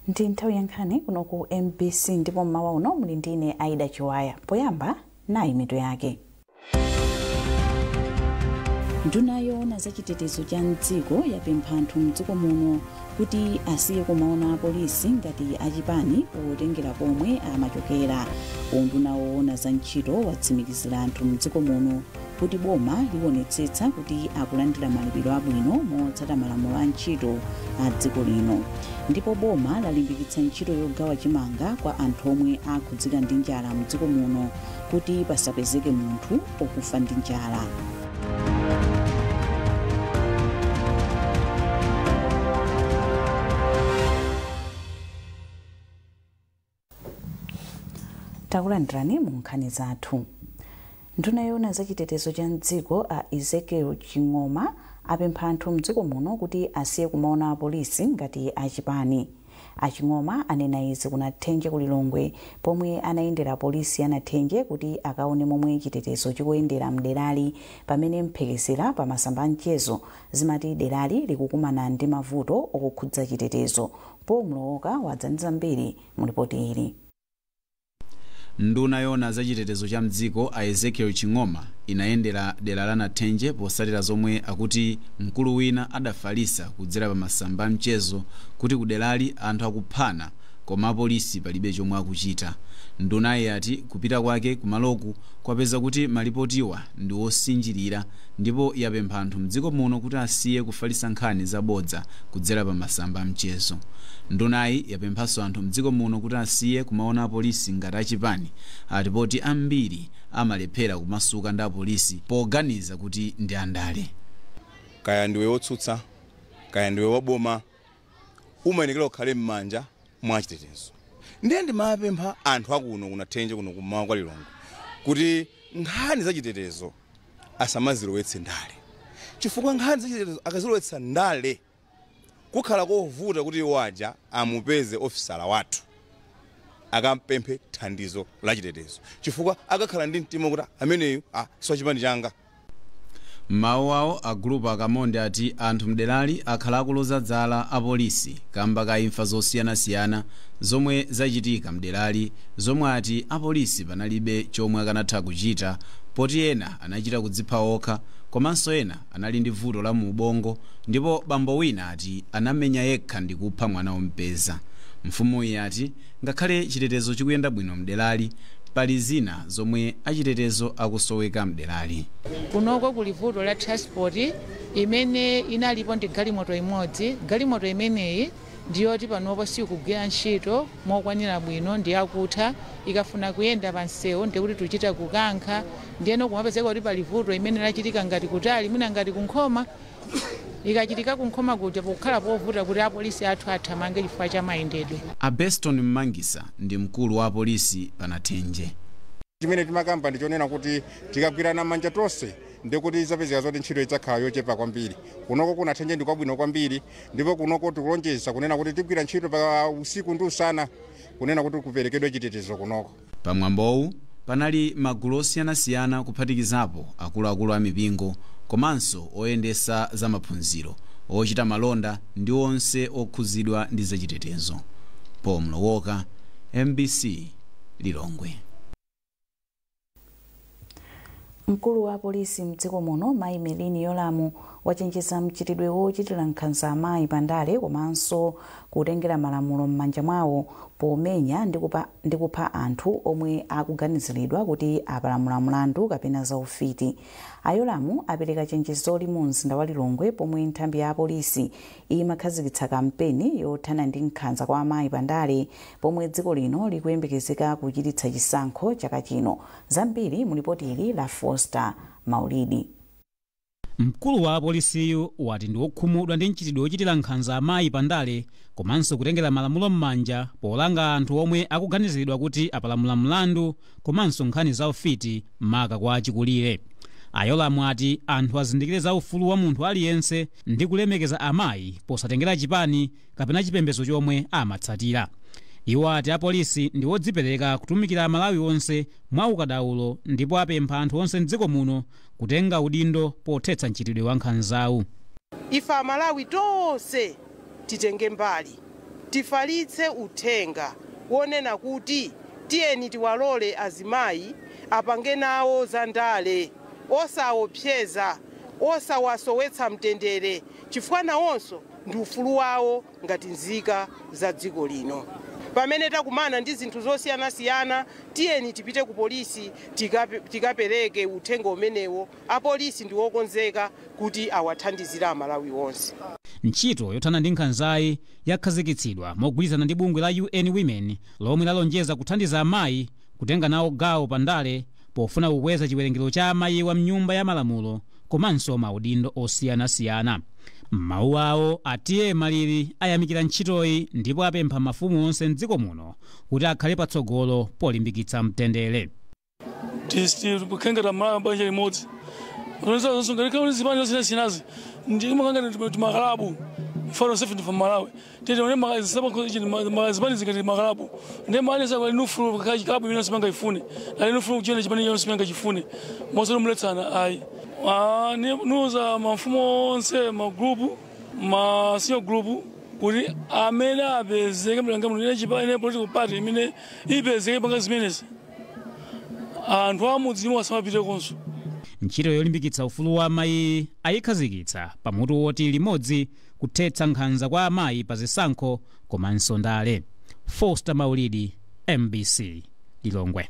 Ndi nthawi ya nkhani kuno ku MBC, ndipo mmawa uno muli ndine Aida Chiwaya. Poyamba nayi mitu yake. Nduna yoona zachitetezo cha mdziko yapempha anthu mdziko muno kuti asiye kumaona apolisi ngati achipani potengera komwe amachokera. Unduna woona za ntchito watsimikizira anthu mdziko muno kuti boma liwonetsetsa kuti akulandira malipiro abwino motsata malamulo a ntchito a dziko lino. Ndipo boma lalimbikitsa ntchito yogawa chimanga kwa anthu omwe akhudzika ndi njala mdziko muno kuti pasapezeke munthu okufa ndi njala. Takulandirani mu nkhani zathu. Nduna yoona zachitetezo cha mdziko a Ezekiel Ching'oma apempha anthu mdziko muno kuti asiye kumaona apolisi ngati achipani. Aching'oma anena izi ku Nathenje ku Lilongwe pomwe anayendera polisi ya Nathenje kuti akaone momwe chitetezo chikuyendera mderali, pamene mphekesera pa masamba a mchezo zimati derali likukumana ndi mavuto okukhudza chitetezo. Paul Mlowoka wadza ndi zambiri mu ripoti ili. Nduna yoona zachitetezo cha mdziko a Ezekiel Ching'oma inayendera dera la Nathenje posatira zomwe akuti mkulu wina adafalisa kudzera pa masamba a mchezo kuti kuderali anthu akuphana koma apolisi palibe chomwe akuchita. Ndunayi yati kupita kwake kumaloku kwapeza kuti malipotiwa ndi osinjirira, ndipo yapempha anthu mdziko muno kuti asiye kufalisa nkhani zabodza kudzera pa masamba a mchezo. Ndunayi yapemphanso anthu mdziko muno kuti asiye kumaona apolisi ngati achipani, ati poti ambiri amalephera kumasuka ndi apolisi poganiza kuti ndi andale. Kaya ndiwe wotsutsa, kaya ndiwe waboma, umayenekera ukhale m'manja mwa chitetezo. Ndiye ndimapempha anthu akuno kuNathenje kuno kummawa kwa Lilongwe kuti nkhani zachitetezo asamazilowetse ndale, chifukwa nkhani zachitetezo akazilowetsa ndale kukhala kovuta kuti waja amupeze ofisala wathu akampemphe thandizo la chitetezo, chifukwa akakhala ndi mtima kuti ameneyu siwachipani changa. Mawu awo a gulupu Akamonde ati anthu mderali akhala akuloza dzala apolisi kamba ka imfa zosiyanasiyana zomwe zachitika mderali, zomwe ati apolisi panalibe chomwe akanatha kuchita poti ena anachita kudzipha okha, komanso ena anali ndi vuto la mu ubongo, ndipo bambo wina ati anamenya yekha ndi kupha mwana wompeza. Mfumuyi ati ngakhale chitetezo chikuyenda bwino mderali, pali zina zomwe achitetezo akusoweka mderali. Kunoko kuli vuto la transport imene inalipo ndi galimoto imodzi. Galimoto imeneyi ndiyoti panopo sikugwira ntchito mokwanira bwino, ndi akutha ikafuna kuyenda pa msewu ndikuti tuchita kukankha, ndiyeno kumapezeka kuti pali vuto imene lachitika ngati kutali, mwina ngati kunkhoma. Ikachitika kunkhoma kuja pokhala povuta kuti apolisi athu athamange chifukwa cha mayendedwe. A Beston Mmangisa ndi mkulu wa apolisi pa Nathenje. Chimene timakamba ndi chonena kuti tikagwirana manja tonse ndikuti zapezeka zoti ntchito idzakhala yochepa kwambiri. Kunoko kuNathenje ndi kwabwino kwambiri, ndipo kunoko tikulonjeza kunena kuti tigwira ntchito pa usiku ndi usana kunena kuti kuperekedwe chitetezo kunoko. Pamwambowu panali magulu osiyanasiyana kuphatikizapo akuluakulu a mipingo komanso oyendesa za maphunziro, ochita malonda ndi onse okhuzidwa ndi zachitetezo. Paul Mlowoka, MBC, Lilongwe. Mkulu wa polisi mdziko muno Mayi Merlyne Yolamu wachenjeza mchitidwe wochitira nkhanza amayi pandale komanso kutengera malamulo m'manja mwawo pomenya ndi kupha anthu omwe akuganiziridwa kuti apalamula mlandu kapena zaufiti. Ayolamu apereka chenjezoli mu mzinda wa Lilongwe pomwe nthambi ya apolisi imakhazikitsa kampeni yothana ndi nkhanza kwa amayi pandale pomwe dziko lino likuyembekezeka kuchititsa chisankho chaka chino. Zambiri mu ripoti ili la Foster Maulidi. Mkulu wa apolisiyu wati ndi wokhumudwa ndi mchitidwe wochitira nkhanza amayi pandale komanso kutengera malamulo m'manja polanga anthu omwe akuganiziridwa kuti apalamula mlandu komanso nkhani za ufiti maka kwa achikulire. Ayolamu ati anthu azindikire za ufulu wa munthu aliyense ndi kulemekeza amayi posatengera chipani kapena chipembedzo chomwe amatsatira. Iwo ati apolisi ndi wodzipereka kutumikira Amalawi onse mwa ukadaulo, ndipo apempha anthu onse mdziko muno kutenga udindo pothetsa mchitidwe wa nkhanzawu. Ife Amalawi tonse titenge mbali. Tifalitse uthenga wonena kuti tiyeni tiwalole azimayi apange nawo za ndale, osaopseza, osawasowetsa mtendere, chifukwa nawonso ndi ufulu wawo ngati nzika za dziko lino. Pamene takumana ndi zinthu zosiyanasiyana, tiyeni tipite ku polisi tikapereke uthenga umenewo. Apolisi ndi wokonzeka kuti awathandizire Amalawi onse. Ntchito yothana ndi nkhanzayi yakhazikitsidwa mogwirizana ndi bungwe la UN Women, lomwe lalonjeza kuthandiza amayi kutenga nawo gawo pandale pofuna kukweza chiwerengero cha amayiwa mnyumba ya malamulo komanso maudindo osiyanasiyana. M'mawu awo, Atiye Maliri ayamikira ntchitoyi ndipo apempha mafumu onse mdziko muno kuti akhale patsogolo polimbikitsa mtendere. Tikukengera Malawi banja limodzi, zipani zosiyanasiyanazi ndimakanga timakalabu mfano sefe ndifa Malawi tete zipani zingati makalabu ndi mali sa nufulu kalabu imene simanga ifune ali nufulu kuchena chipani chonse simanga chifune mosolo muletsana ayi. Nuza mafumu onse, magrupu, ma senior group, kuti amene apezeke mlanga muno ine political party imene ipezeke panga zimenezi, anthu amudzimu asamapite konso. Ntchito yolimbikitsa ufulu wa amayi ayikhazikitsa pamutu woti limodzi kuthetsa nkhanza kwa amayi pa zisankho komanso ndale. Foster Maulidi, MBC, Lilongwe.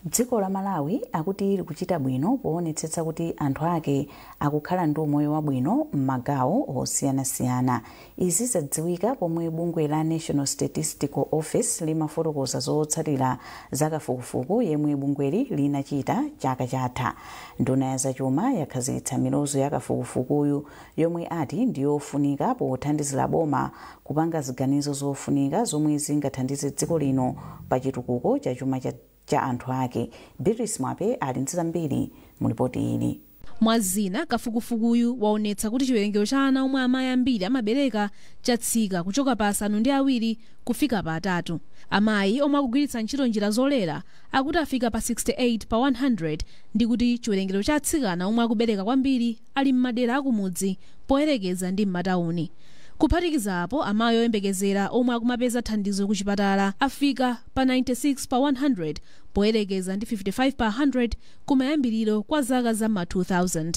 Dziko la Malawi akuti likuchita bwino poonetsetsa kuti anthu ake akukhala ndi umoyo wabwino m'magawo osiyanasiyana. Izi zadziwika pomwe bungwe la National Statistical Office limafotokoza zotsatira zakafukufuku yemwe bungweli linachita chaka chatha. Nduna ya zachuma yakhazikitsa milozo ya kafukufukuyu, yomwe ati ndiyofunika pothandizira boma kupanga ziganizo zofunika zomwe zingathandize dziko lino pa chitukuko cha chuma cha anthu ake. Beatrice Mwape ali ndi zambiri mu ripoti ili. Mwazina, kafukufukuyu waonetsa kuti chiwerengero cha ana omwe amayi ambiri amabereka chatsika kuchoka pa 7 kufika pa 3. Amayi omwe akugwiritsa ntchito njira zolera akuti afika pa 68 pa 100, ndi kuti chiwerengero cha atsikana omwe akubereka kwambiri ali m'madera akumudzi poyerekeza ndi m'matawuni. Kuphatikiza apo, amayi oyembekezera omwe akumapeza thandizo ku chipatala afika pa 96 pa 100 poyerekeza ndi 55 pa 100 kumayambiriro kwa zaka za ma 2000.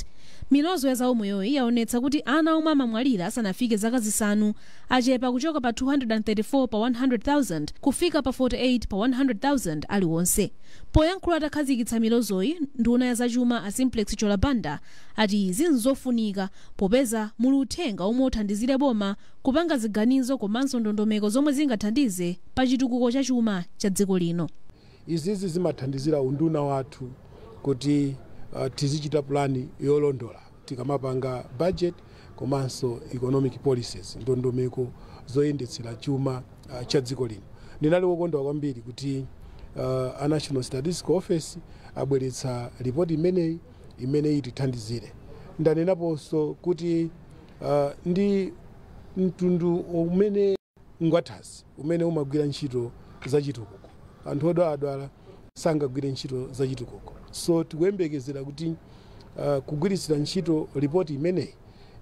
Milozo ya zaumoyoyi yaonetsa kuti ana omwe amamwalira asanafike zaka 5 achepa kuchoka pa 234 pa 100,000 kufika pa 48 pa 100,000 aliwonse. Poyankhula atakhazikitsa milozoyi, nduna ya zachuma a Simplex Cholabanda ati izi nzofunika popeza muli uthenga omwe uthandizire boma kupanga ziganizo komanso ndondomeko zomwe zingathandize pa chitukuko cha chuma cha dziko lino. Izizi zimathandizira unduna wathu kuti tizichita plani yolondola tikamapanga budget komanso economic policies, ndondomeko zoyendetsera chuma cha dziko lino. Ndinali wokondwa kwambiri kuti a National Statistical Office abweretsa ripoti imeneyi imene itithandizire. Ndanenaponso kuti ndi mtundu umene ngwathazi umene umagwira ntchito zachitukuko. Anthu odwaladwala sangagwire ntchito zachitukuko, so tikuyembekezera kuti kugwiritsira ntchito ripoti imeneyi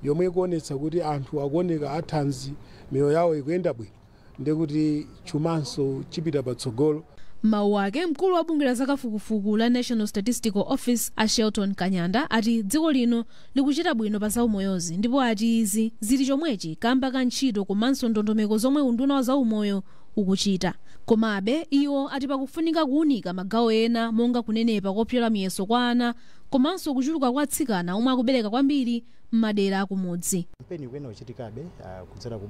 yomwe ikuonetsa kuti anthu akuoneka athanzi, miyoyo yawo ikuyenda bwino, ndikuti chumanso chipita patsogolo. Mawu ake, mkulu wa bungwe la zakafukufuku la National Statistical Office a Shelton Kanyanda ati dziko lino likuchita bwino pa zaumoyozi, ndipo ati izi zili chomwechi kamba ka ntchito komanso ndondomeko zomwe unduna wa zaumoyo ukuchita. Komabe iwo ati pakufunika kuwunika magawo ena monga kunenepa kopyola miyeso kwa ana komanso kuchuluka kwa atsikana omwe akubereka kwambiri m'madera akumudzi. Kampeni ikuyenera kuchitikabe kudzera ku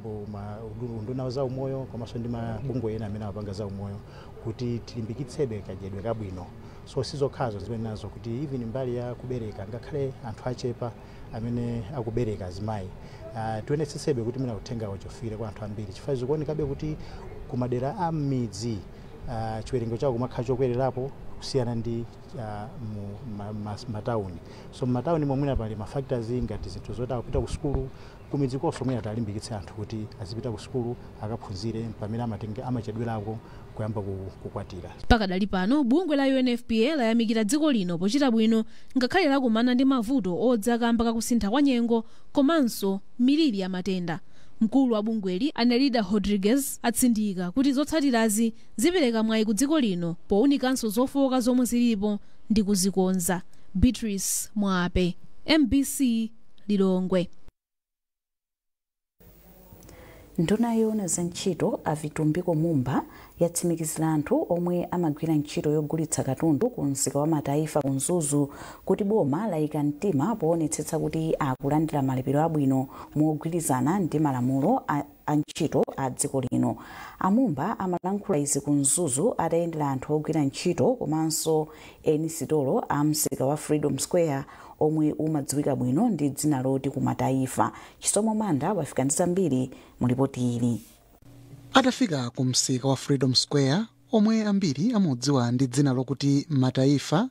unduna wa zaumoyo komanso ndi mabungwe ena amene amapanga zaumoyo kuti tilimbikitsebe kadyedwe kabwino. So sizokhazo zimene nazo kuti even mbali ya kubereka, ngakhale anthu achepa amene akubereka azimayi, tionetsetsebe kuti mwina uthenga ufikire kwa anthu ambiri, chifukwa zikuonekabe kuti kumadera a m'midzi chiwerengero chawo kumakhala chokwererapo kusiyana ndi matawuni. So m'matawuni momwina pali ma factors ngati zinthu zoti akupita ku sukulu, kumidzi konso mwina talimbikitse anthu kuti azipita ku sukulu akaphunzire, pamene amachedwerako kuyamba kukwatira. Pakadali pano, bungwe la UNFPA layamikira dziko lino pochita bwino ngakhale lakumana ndi mavuto odza kamba kakusintha kwa nyengo komanso miliri ya matenda. Mkulu wa bungweli Anelida Rodriguez atsindika kuti zotsatirazi zipereka mwayi ku dziko lino powunikanso zofowoka zomwe zilipo ndi kuzikonza. Beatrice Mwape, MBC, Lilongwe. Nduna yoona za ntchito a Vitumbiko Mumba yatsimikizira anthu omwe amagwira ntchito yogulitsa katundu ku msika wa Mataifa ku Mzuzu kuti boma layika mtima poonetsetsa kuti akulandira malipiro abwino mogwirizana ndi malamulo a ntchito a dziko lino. Amumba amalankhula izi ku Mzuzu atayendera anthu ogwira ntchito komanso eni sitolo a msika wa Freedom Square omwe umadziwika bwino ndi dzina loti ku Mataifa. Chisomo Manda wafika ndi zambiri mu ripoti ili. Atafika ku msika wa Freedom Square omwe ambiri amudziwa ndi dzina lokuti Mataifa,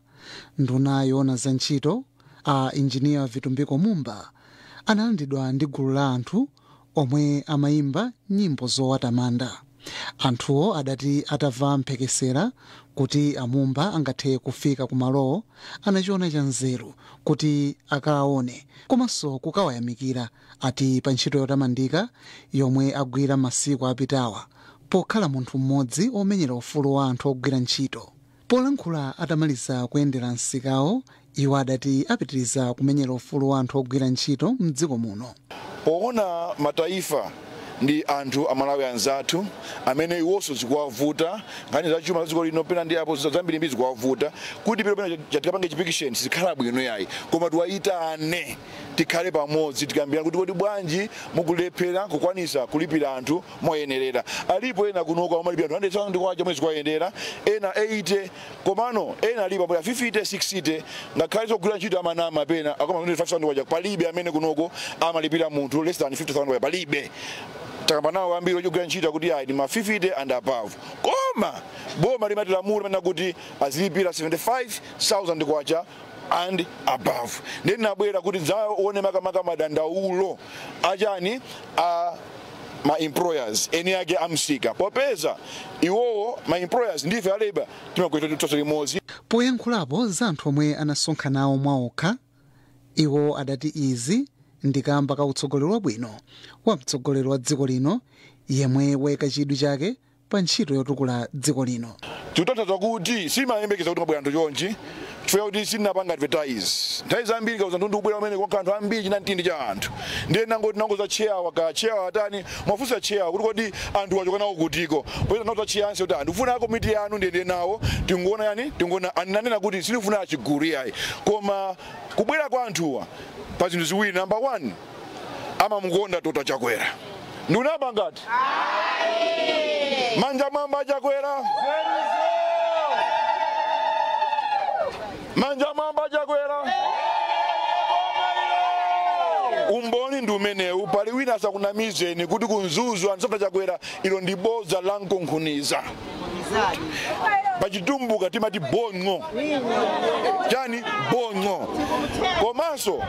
nduna yoona za ntchito a Injiniya Vitumbiko Mumba analandidwa ndi gulu la anthu omwe amayimba nyimbo zowatamanda. Anthuwo adati atamva mphekesera kuti amumba angathe kufika kumalowo, anachiona cha nzeru kuti akaone komanso kukawayamikira ati pa ntchito yotamandika yomwe agwira masiku apitawa pokhala munthu mmodzi omenyera ufulu wa anthu ogwira ntchito. Polankhula atamaliza kuyendera msikawo, iwo adati apitiriza kumenyera ufulu wa anthu ogwira ntchito mdziko muno. Poona Mataifa ndi anthu Amalawi anzathu amene iwonso zikuwavuta nkhani za chuma ziko lino, pena ndi apo zambirimbiri zikuwavuta, kuti pena pena tikapange chipikisheni sizikhala bwino yayi, koma tiwayitane tikhale pamodzi tikambirana kuti kodi bwanji mukulephera kukwanisa kulipira anthu moyenerera. Alipo ena kunoko amalipira anthu 100,000 kwacha mwezi kwayendera, ena 80, komano ena alipo apo 50, 60, ngakhale zogwira ntchito amanama pena akoma 5,000 kwacha. Palibe amene kunoko amalipira munthu less than 50,000 kwacha, palibe. Takamba nawo ambiri ochogwira ntchito kuti ayi ndi ma 50 and above, koma boma limati lamulo limene kuti azilipira 75,000 kwacha and above. Ndiye ndinabwera kuti ndidzaone makamaka madandaulo achani a ma employers, eni ake amsika, popeza iwowo ma employers ndife a labour timagwira tonse limodzi. Poyankhulapo za anthu omwe anasonkhanawo mwaokha, iwo adati izi ndi kamba ka utsogoleri wabwino wa mtsogoleri wa dziko lino yemwe wayika chidwi chake pa ntchito yotukula dziko lino. Tikutanthauza kuti simayembekeza kuti mabwera anthu chonchi, chifukwa kuti sitinapanga advertise. Nthawi zambiri kauza mtundu ubwera umene kwakhala anthu ambiri, china mtindi cha anthu, ndiye nangoti nangoza chair ka chair atani mwafunsa chair kuti kodi anthu achoka nawo kutiko, popeza nauza chair anse kuti ndikufuna komiti yanu ndiyende nawo tingoona yani tingoona. Ananena kuti sindikufuna achigulu yayi, koma kubwera kwa anthuwa pa zinthu ziwiri. Number 1, amamukonda Dr. Chakwera. Ndikunaba ngati manja mwamba Chakwera, manja mwamba Chakwera. Umboni ndi umenewu. Pali wina asakunamizeni kuti kunzuzu anthu Chakwera, ilo ndi bodza la mkunkhuniza. Pachitumbuka timati bongo chani bongo. Komanso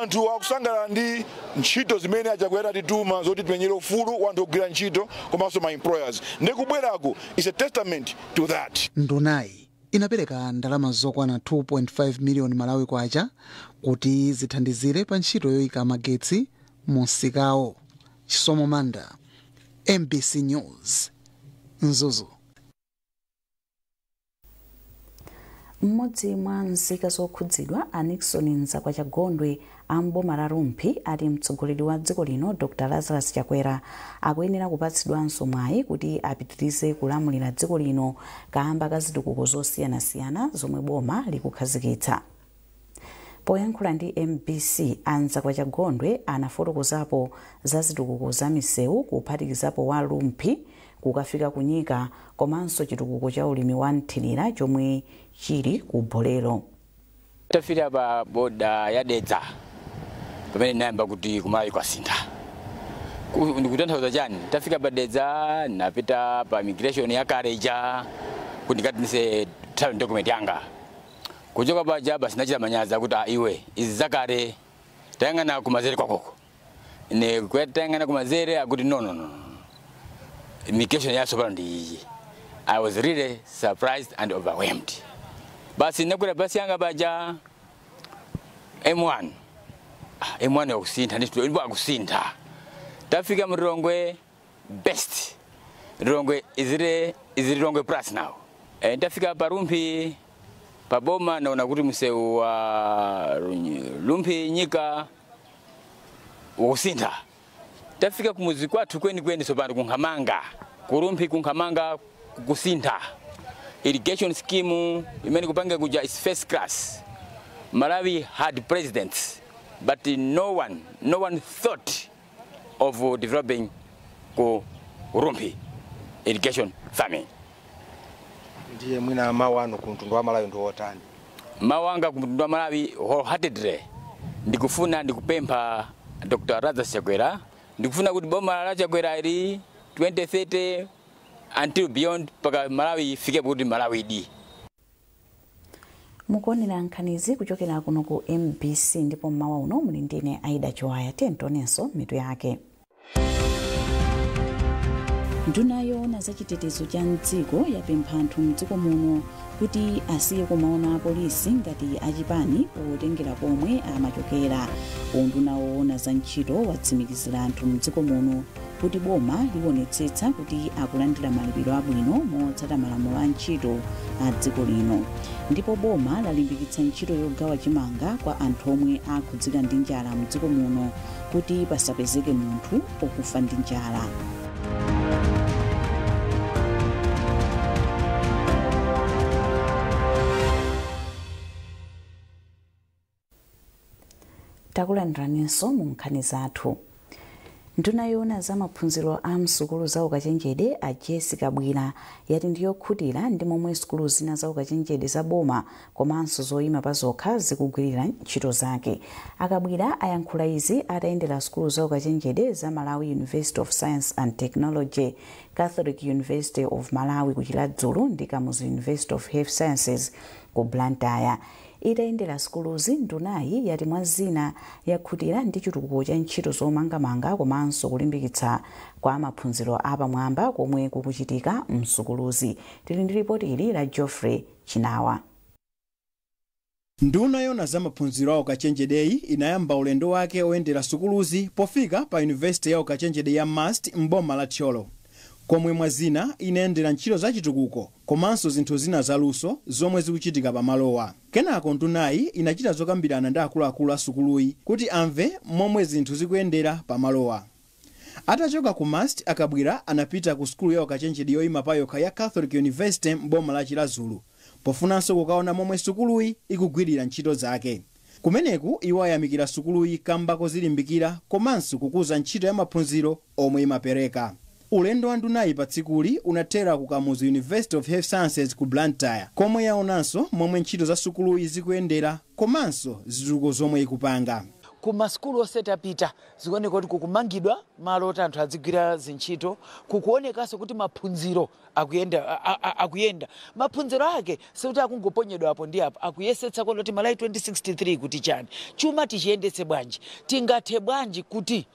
anthu akusangalala ndi ntchito zimene achakwera atituma zoti timenyere ufulu wa anthu ogwira ntchito komanso ma employers, ndi kubwerako is a testament to that. Ndunayi inapereka ndalama zokwana 2.5 miliyoni Malawi kwacha kuti zithandizire pa ntchito yoyika magetsi mu msikawo. Chisomo Manda, MBC News, Mzuzu. Mmodzi mwa nzika zokhudzidwa a Nixon Nzakwachagondwe a mboma la Rumphi ati mtsogoleri wa dziko lino Dr. Lazarus Chakwera akuyenera kupatsidwanso mwayi kuti apitirize kulamulira dziko lino kamba ka zitukuko zosiyanasiyana zomwe boma likukhazikitsa. Poyankhula ndi MBC, a Nzakwachagondwe anafotokozapo za zitukuko za misewu kuphatikizapo wa Rumphi kukafika kunyika komanso chitukuko cha ulimi wa nthirira chomwe chili ku Bolero. Tafika pa boda ya Dedza pamene nayamba kuti kumayi kwasintha. Ndikutanthauza chani? Tafika pa Dedza napita pa immigration ya Kareja kuti ndikatinise travel document yanga. Kuchoka paja basi nachita manyaza kuti iwe izi zakale tayang'ana kumazere kwakoko. Ne kuyatangana kumazere akuti no no no. Immigration yaso pano ndi iyi. I was really surprised and overwhelmed. Basi nakwera basi yanga baja M1. M1 yakusintha ndicho ndipo akusintha. Tafika mu Lilongwe best. Lilongwe is Lilongwe plus now. Tafika pa Rumphi pa boma naona kuti msewu wa Rumphi Nyika ukusintha. Tafika kumuzi kwathu kweni kweni sopano kunkhamanga. Ku Rumphi kunkhamanga kusintha. Irrigation scheme imene kupanga kuja is first class. Malawi had presidents, but no one thought of developing ku Rumphi irrigation farming. Ndiye mwina mawu anu ku mtundu wa Malawi ndi otani? Mawu anga ku mtundu wa Malawi wholeheartedly ndikufuna ndikupempha Dr. Lazarus Chakwera, ndikufuna kuti boma la Chakwera ili 2030 until beyond paka Malawi ifike kuti Malawi idi. Mukuonera nkhanizi kuchokera kuno ku MBC ndipo mmawa uno muli ndine Aida Chiwaya. Tentonenso mitu yake. Nduna yoona zachitetezo cha mdziko yapempha anthu mdziko muno kuti asiye kumaona apolisi ngati achipani potengera pomwe amachokera. Unduna woona za ntchito watsimikizira anthu mdziko muno kuti boma liwonetsetsa kuti akulandira malipiro abwino motsata malamulo a ntchito a dziko lino. Ndipo boma lalimbikitsa ntchito yogawa chimanga kwa anthu omwe akhudzika ndi njala mdziko muno kuti pasapezeke munthu okufa ndi njala. Takulandiraninso mu nkhani zathu. Nduna yoona za maphunziro a msukulu za ukachenjede a Jessica Bwira yati ndiyokhutira ndi momwe sukulu zina za ukachenjede za boma komanso zoyima pa zokha zikugwirira ntchito zake. Akabwira ayankhula izi atayendera sukulu za ukachenjede za Malawi University of Science and Technology, Catholic University of Malawi ku Chiradzulu ndi Kamuzu University of Health Sciences ku Blantyre. Itayendera sukuluzi, ndunayi yati mwa zina yakhutira ndi chitukuko cha ntchito zomangamanga komanso kulimbikitsa kwa maphunziro apamwamba komwe kukuchitika msukuluzi. Tili ndi ripoti ili la Geoffrey Chinawa. Nduna yoona za maphunziro a ukachenjedeyi inayamba ulendo wake oyendera sukuluzi pofika pa yunivesiti ya ukachenjede ya MUST m'boma la Thyolo, komwe mwazina inayendera ntchito za chitukuko komanso zinthu zina zaluso zomwe zikuchitika pamalowa. Kenako ndunayi inachita zokambirana ndi akuluakulu a sukuluyi kuti amve momwe zinthu zikuyendera pamalowa. Atachoka ku MUST, Akabwira anapita ku sukulu ya ukachenjede yoyima payokha ya Catholic University m'boma la Chiradzulu pofunanso kukaona momwe sukuluyi ikugwirira ntchito zake. Kumeneku iwo ayamikira sukuluyi kamba kozilimbikira komanso kukuza ntchito ya maphunziro omwe imapereka. Ulendo wa ndunayi pa tsikuli unathera ku Kamuzu University of Health Sciences ku Blantyre, komwe yaonanso momwe ntchito za sukuluyi zikuyendera komanso zitukuko zomwe ikupanga. Ku masukulu onse tapita zikuoneka kuti kukumangidwa malo oti anthu adzigwira zintchito, kukuonekanso kuti maphunziro akuyenda. Maphunziro ake sikuti akungoponyedwa apo ndi apo, akuyesetsa kuti Malawi 2063 kuti chani, chuma tichiyendetse bwanji, tingathe bwanji kuti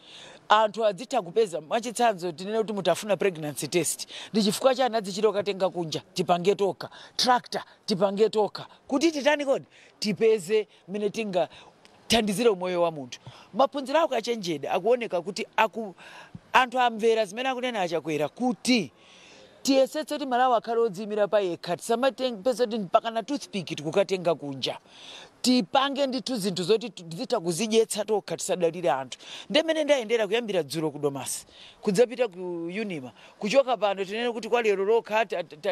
anthu adzitha kupeza. Mwachitsanzo tinene kuti mutafuna pregnancy test, ndi chifukwa chani adzichita kukatenga kunja? Tipange tokha. Tractor tipange tokha, kuti titani kodi tipeze mmene tinga thandizire umoyo wa munthu. Maphunziro ako achenjede akuoneka kuti anthu amvera zimene akunena Achakwera kuti tiyesetse kuti Malawi akhale odziyimira pa yekha, tisamapeza kuti mpaka na toothpick tikukatenga kunja. Tipange ndithu zinthu zoti tizitha kuzidyetsa tokha, tisadalire anthu. Ndemene ndayendera kuyambira dzulo ku Domasi kudzapita ku Unima, kuchoka pano tinene kuti kwa lero lokha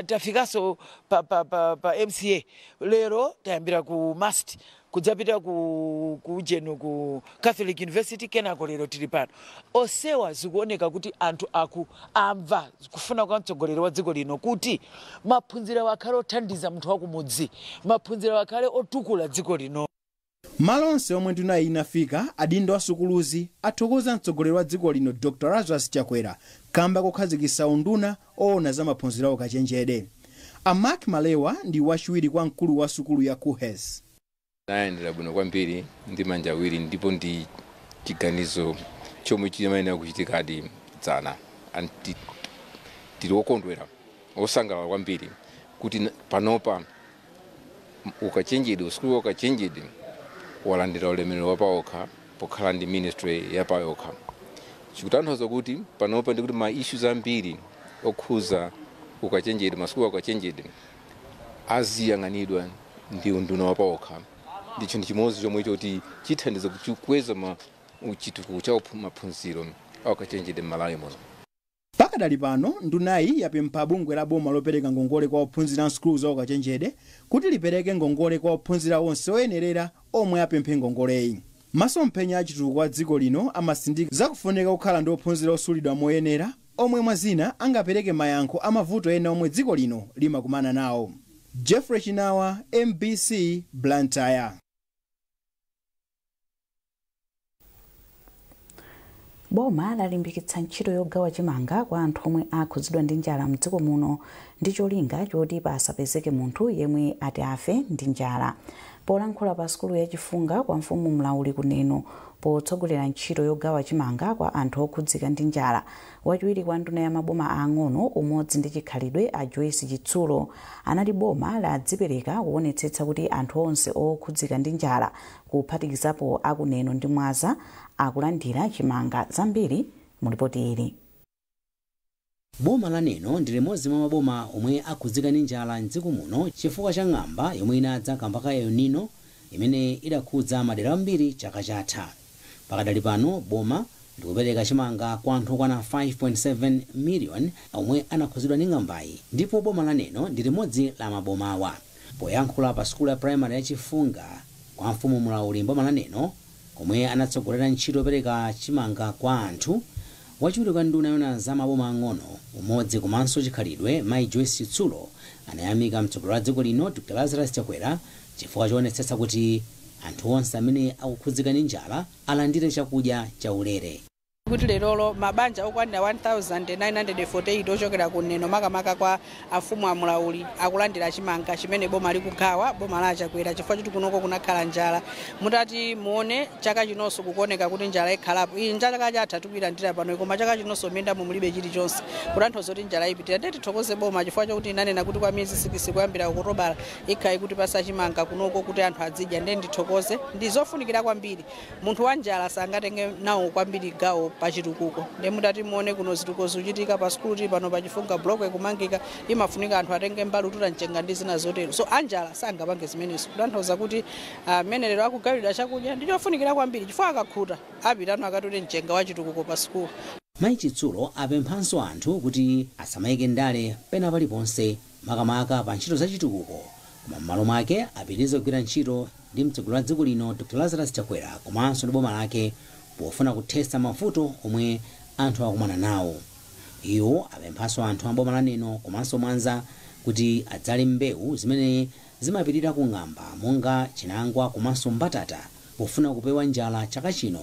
tafikanso pa MCA, lero tayambira ku MUST kudzapita ku jeno ku Catholic University, kenako lero tili pano. Osewa zikuoneka kuti anthu aku amva kufuna kwa mtsogoleri wa dziko lino kuti maphunziro akhale othandiza munthu wakumudzi, maphunziro akhale otukula dziko lino. Malo onse omwe ndunayi inafika, adindo asukuluzi athokoza mtsogoleri wa dziko lino Dr. Lazarus Chakwera kamba kokhazikitsa unduna oona za maphunziro awo kachenjede. A Mark Malewa ndi wachiwiri kwa mkulu wa sukulu ya KUHeS. Nayendera bwino kwambiri ndi manja awiri, ndipo ndi chiganizo chomwe chimayenera kuchitikadi dzana. Tili wokondwera, osangalala kwambiri kuti panopa ukachenjede, usukulu ukachenjede walandira ulemerero wapawokha pokhala ndi ministry yapayokha. Chikutanthauza kuti panopa ndikuti ma issues ambiri okhuza ukachenjede, masukulu akachenjede aziyang'anidwa ndi unduna wapawokha. Ndi chinthu chimodzi chomwe choti chithandiza kukweza ma chitukuko cha maphunziro akachenjede m'Malawi muno. Pakadali pano ndunayi yapempha bungwe la boma lopereka ngongole kwa ophunzira msukulu za ukachenjede kuti lipereke ngongole kwa ophunzira onse oyenerera omwe apemphe ngongoleyi. Masomphenya achitukuko a dziko lino amasindika zakufunika kukhala ndi ophunzira osulidwa moyenera omwe mwazina angapereke mayankho amavuto ena omwe dziko lino limakumana nawo. Jeffrey Chinawa, MBC, Blantyre. Boma lalimbikitsa ntchito yogawa chimanga kwa anthu omwe akhudzidwa ndi njala mdziko muno ndi cholinga choti pasapezeke munthu yemwe ati afe ndi njala. Polankhula pa sukulu yachifunga kwa mfumu Mlauli kuneno potsogolera ntchito yogawa chimanga kwa anthu okhudzika ndi njala, wachiwiri kwa nduna ya maboma ang'ono umodzi ndi chikhalidwe a Joyce Chitsulo anati boma ladzipereka kuonetsetsa kuti anthu onse okhudzika ndi njala kuphatikizapo akuneno ndi Mwaza akulandira chimanga. Zambiri mulipoti ili. Boma la Neno ndi limodzi mwa maboma omwe akhudzika ndi njala mdziko muno chifukwa cha ng'amba yomwe inadza kamba ka El Nino imene idakhudza madera ambiri chaka chatha. Pakadali pano boma likupereka chimanga kwa anthu okwana 5.7 million omwe anakhudzidwa ndi ng'ambayi, ndipo boma la Neno ndi limodzi la mabomawa. Poyankhula pa sukulu ya primary yachifunga kwa mfumu Mlauli mboma la Neno komwe anatsogolera ntchito yopereka chimanga kwa anthu, wachiwiri kwa nduna yona za maboma ang'ono umodzi komanso chikhalidwe mayi Joyce Chitsulo anayamika mtsogoleri wa dziko lino Dr. Lazarus Chakwera chifukwa choonetsetsa kuti anthu onse amene akukhudzika ndi njala alandire chakudya chaulere. Kuti lerolo mabanja okwanira 1948 ochokera ku Neno makamaka kwa afumu a Mulauli akulandira chimanga chimene boma likugawa, boma la Chakwera, chifukwa choti kunoko kunakhala njala. Mutati muone chaka chinonso kukuoneka kuti njala ikhalapo. Iyi njala chaka chatha tikuyilandira pano, koma chaka chinonso m'mindamo mulibe chilichonse, kutanthauza kuti njala ipitira. Ndiye tithokoze boma chifukwa chokuti inanena kuti kwa miyezi 6 kuyambira Okutobala ikhayi kuti pasa chimanga kunoko kuti anthu azidya. Ndiye ndithokoze, ndi zofunikira kwambiri. Munthu wa njala sangatenge nawo kwambiri gawo pachitukuko. Ndiye mutati muone kuno zitukuko zikuchitika pa sukulu pano pachifunga block ikumangika, imafunika anthu atenge mbali ututa mchenga ndi zina zotero. So anjala sangapange zimenezo, kutanthauza kuti amene lero akugawidwa chakudya ndi chofunikira kwambiri chifukwa akakhuta apitano akatute mchenga wa chitukuko pa sukulu. Mayi Chitsulo apemphanso anthu kuti asamayike ndale pena paliponse makamaka pa ntchito za chitukuko, koma m'malo mwake apitirize kugwira ntchito ndi mtsogoleri wa dziko lino Dr. Lazarus Chakwera komanso ndi boma lake pofuna kuthetsa mavuto omwe anthu akumana nawo. Iwo apemphanso anthu a boma la Neno komanso Mwanza kuti adzale mbewu zimene zimapirira ku ng'amba monga chinangwa komanso mbatata pofuna kupewa njala chaka chino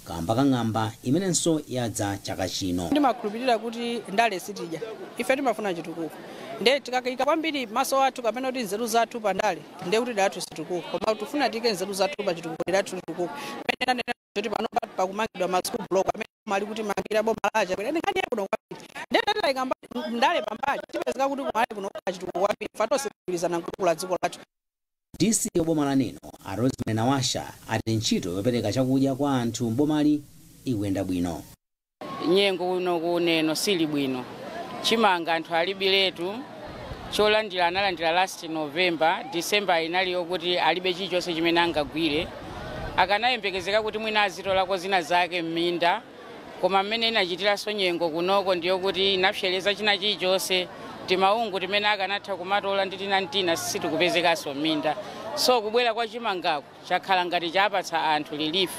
kamba ka ng'amba imenenso yadza chaka chino. Ndimakhulupirira kuti ndale sitidya, ife timafuna chitukuko. Ndiye tikakaika kwambiri maso athu kapena kuti nzeru zathu pa ndale, ndiye kuti dera situkuko, koma tifuna tiyike nzeru zathu pa chitukuko, dera tutukuko. Pamene nanena kuti pano pakumangidwa ma school block amene mali kuti mangira boma la Chakwera, ndi nkhani yabwino kwambiri. Ndiye tatilayika ndale pambali, tipezeka kuti kumalawi kuno chitukuko kwambiri, fa tonse tigwirizana nkutukula dziko lathu. DC wa boma la Neno a Rosemary Nawasha ati ntchito yopereka chakudya kwa anthu mbomali ikuyenda bwino. Nyengo kuno ku Neno sili bwino, chimanga anthu alibiletu, cholandira analandira last November, December inaliyo kuti alibe chilichonse chimene angagwire. Akanayembekezeka kuti mwina azitolako zina zake m'minda, koma mmene inachitiranso nyengo kunoko ndiyo kuti inapsereza china chilichonse, timaungu timene akanatha kumatola ndi tinantina sitikupezekanso m'minda. So kubwera kwa chimangako chakhala ngati chapatsa anthu relief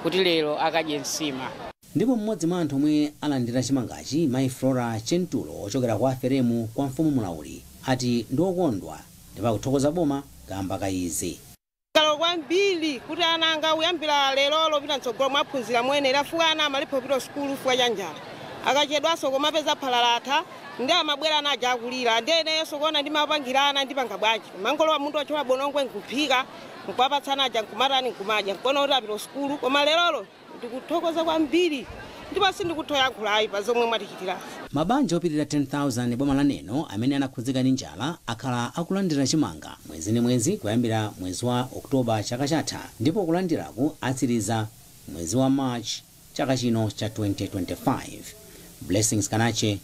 kuti lero akadye nsima. Ndipo mmodzi mwa anthu omwe alandira chimangachi, mayi Flora Chentulo ochokera kwa Feremu kwa mfumu Mulauli, ati ndi okondwa ndipo akuthokoza boma kamba ka izi. Kalo kwambiri kuti ana anga kuyambira lero lopita mtsogolo mwaphunzira moyenera, fuka ana amalipho kupita sukulu fuka cha njala, akachedwanso komapeza phalalatha ndi amabwera ana aja akulira. Ndiye inenso kuona ndimapangira ana ndipanga bwanji, mangolowa munthu wachowa bonongwe nkuphika nkuwapatsana aja nkumatani nkumadya nkuona kuti apita sukulu. Koma lerolo ndikuthokoza kwambiri ndipo sindikuthoyankhulayi pa zomwe mwatichitira. Mabanja opitirira 10,000 boma la Neno amene anakhudzika ndi njala akhala akulandira chimanga mwezi ndi mwezi kuyambira mwezi wa Oktoba chaka chatha, ndipo kulandiraku atsiriza mwezi wa March Chaka chino cha 2025. Blessings Kanache,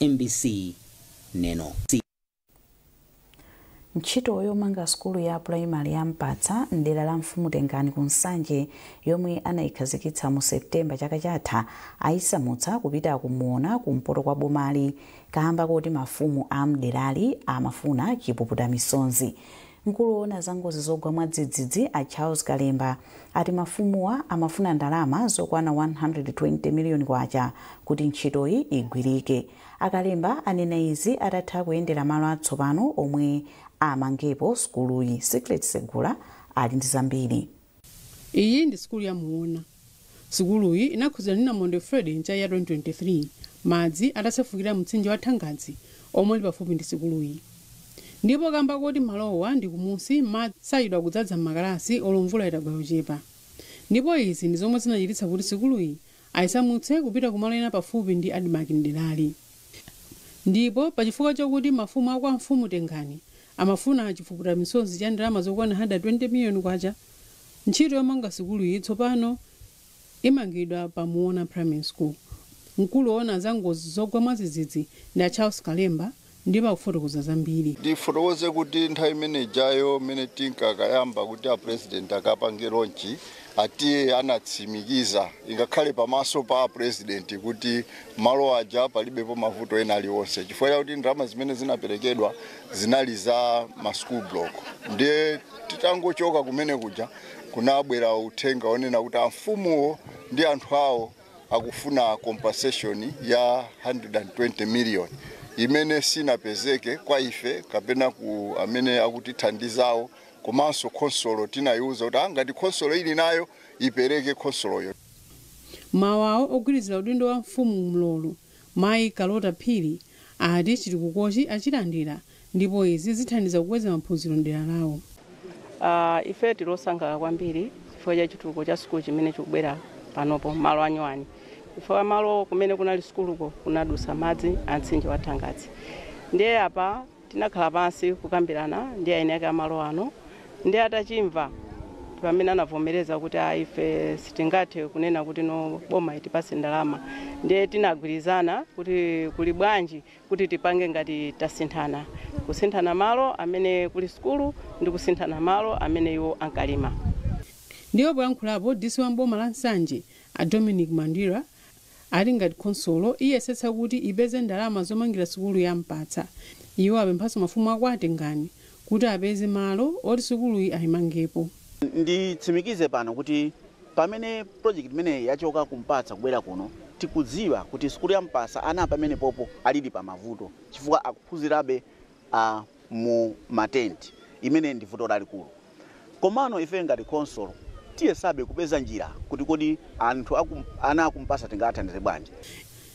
MBC, Neno. Ntchito yomanga sukulu ya puraimali ya Mpatsa mdera la Mfumu Tengani ku Nsanje, yomwe anayikhazikitsa mu Septemba chaka chatha, ayisamutsa kupita kumuona kumpoto kwa bomali kamba kuti mafumu a mderali amafuna chipuputa misonzi. Mkulu woona za ngozi zogwa mwadzidzidzi a Charles Kalemba ati mafumuwa amafuna ndalama zokwana 120 miliyoni kwacha kuti ntchitoyi igwirike. Akalemba anena izi atatha kuyendera malo atsopano omwe amangepo sukuluyi. Secret Segula ali ndi zambiri. Iyi ndi sukulu ya Muona. Sukuluyi inakhuzana ndi namondwe Fred mchaka ya 2023, madzi atasefukira mtsinje wa Thangadzi omwe ali pafupi ndi sukuluyi. Ndipo kamba kuti malowa ndi kumusi, madzi sayidwa kudzadza makalasi olo mvula itagwa yochepa. Ndipo izi ndi zomwe zinachititsa kuti sukuluyi ayisamutse kupita kumalo ena pafupi ndi ADMARC mderali. Ndipo pachifukwa chokuti mafumu akwa Mfumu Tengani amafuna chifukuta misozi cha ndalama zokwana 120 miliyoni kwacha, ntchito yomanga sukuluyi tsopano imangidwa pa Muona Primary School. Mkulu woona za ngozi zogwa mwadzidzidzi ndi a Charles Kalemba ndipo akufotokoza zambiri. Ndifotokoze kuti nthawi imene ijayo imene tinkakayamba kuti a president akapange launch, atiye anatsimikiza ingakhale pamaso pa president kuti malo aja palibepo mavuto ena aliwonse, chifukwa chakuti ndalama zimene zinaperekedwa zinali za ma school block. Ndiye titangochoka kumene kuja kunabwera uthenga onena kuti amfumuwo ndi anthu awo akufuna compensation ya 120 million imene sinapezeke kwa ife kapena ku amene akutithandizawo, komanso khonsolo tinayiuza kuti angati khonsolo ili nayo ipereke khonsoloyo. Mawu awo ogwirizira udindo wa Mfumu Mlolo, Mayi Kalota Phiri, ati chitukukochi achilandira ndipo izi zithandiza kukweza maphunziro mdera lawo. Ife tilosangalala kwambiri chifukwa cha chitukuko cha sukulu chimene chikubwera panopo malo anyuwani, chifukwa malo kumene kunali sukuluko kunadusa madzi a mtsinje wa Thangadzi. Ndiye apa tinakhala pansi kukambirana ndi eni ake amalo ano, ndiye atachimva pamene anavomereza kuti ife sitingathe kunena kuti no boma itipase ndalama. Ndiye tinagwirizana kuti kuli bwanji kuti tipange ngati tasinthana, kusinthana malo amene kuli sukulu ndi kusinthana malo amene iwo ankalima. Ndiwo poyankhulapo DC wa mboma la Nsanje a Dominic Mandira ali ngati khonsolo iyesetsa kuti ipeze ndalama zomangira sukulu ya Mpatsa. Iwo apemphanso mafumu ako atengani kuti apeze malo oti sukuluyi ayimangepo. Nditsimikize pano kuti pamene project imeneyi yachoka kumpatsa kubwera kuno, tikudziwa kuti sukulu ya Mpatsa ana pamene popo alili pa mavuto chifukwa akuphunzirabe mu matenti, imene ndi vuto lalikulu. Komano ife ngati khonsolo tiyesabe kupeza njira kuti kodi anthu ana akumpasa tingathandize bwanji.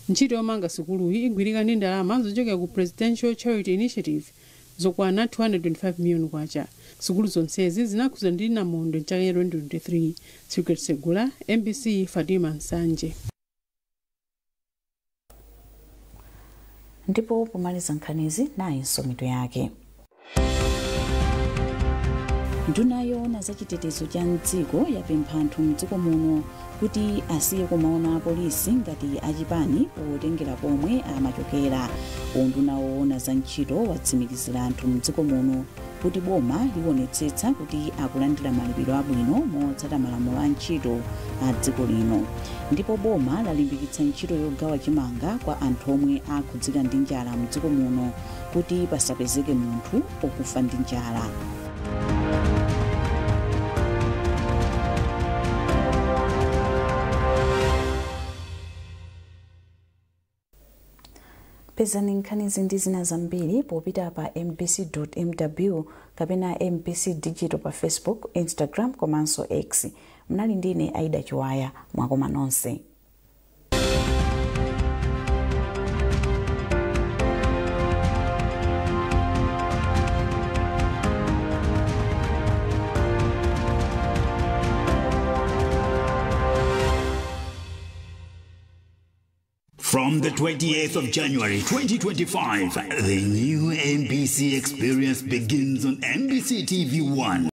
Ntchito yomanga sukuluyi igwirika ndi ndalama zochokera ku Presidential Charity Initiative zokwana 225 miliyoni kwacha. Sukulu zonsezi zinakhuza ndi namondwe mchaka cha 2023. Secret Segula, MBC, Fatima Nsanje. Ndipo pomaliza nkhanizi nayinso mitu yake. Nduna yoona zachitetezo cha mdziko yapempha anthu mdziko muno kuti asiye kumaona apolisi ngati achipani potengera pomwe amachokera. Unduna woona za ntchito watsimikizira anthu mdziko muno kuti boma liwonetsetsa kuti akulandira malipiro abwino motsata malamulo a ntchito a dziko lino. Ndipo boma lalimbikitsa ntchito yogawa chimanga kwa anthu omwe akhudzika ndi njala mdziko muno kuti pasapezeke munthu okufa ndi njala. Pezani nkhanizi ndi zina zambiri popita pa mbc.mw kapena MBC Digital pa Facebook, Instagram komanso X. Mnali ndine Aida Chiwaya, mwakoma nonse. From the 28th of January 2025, the new MBC experience begins on MBC TV 1.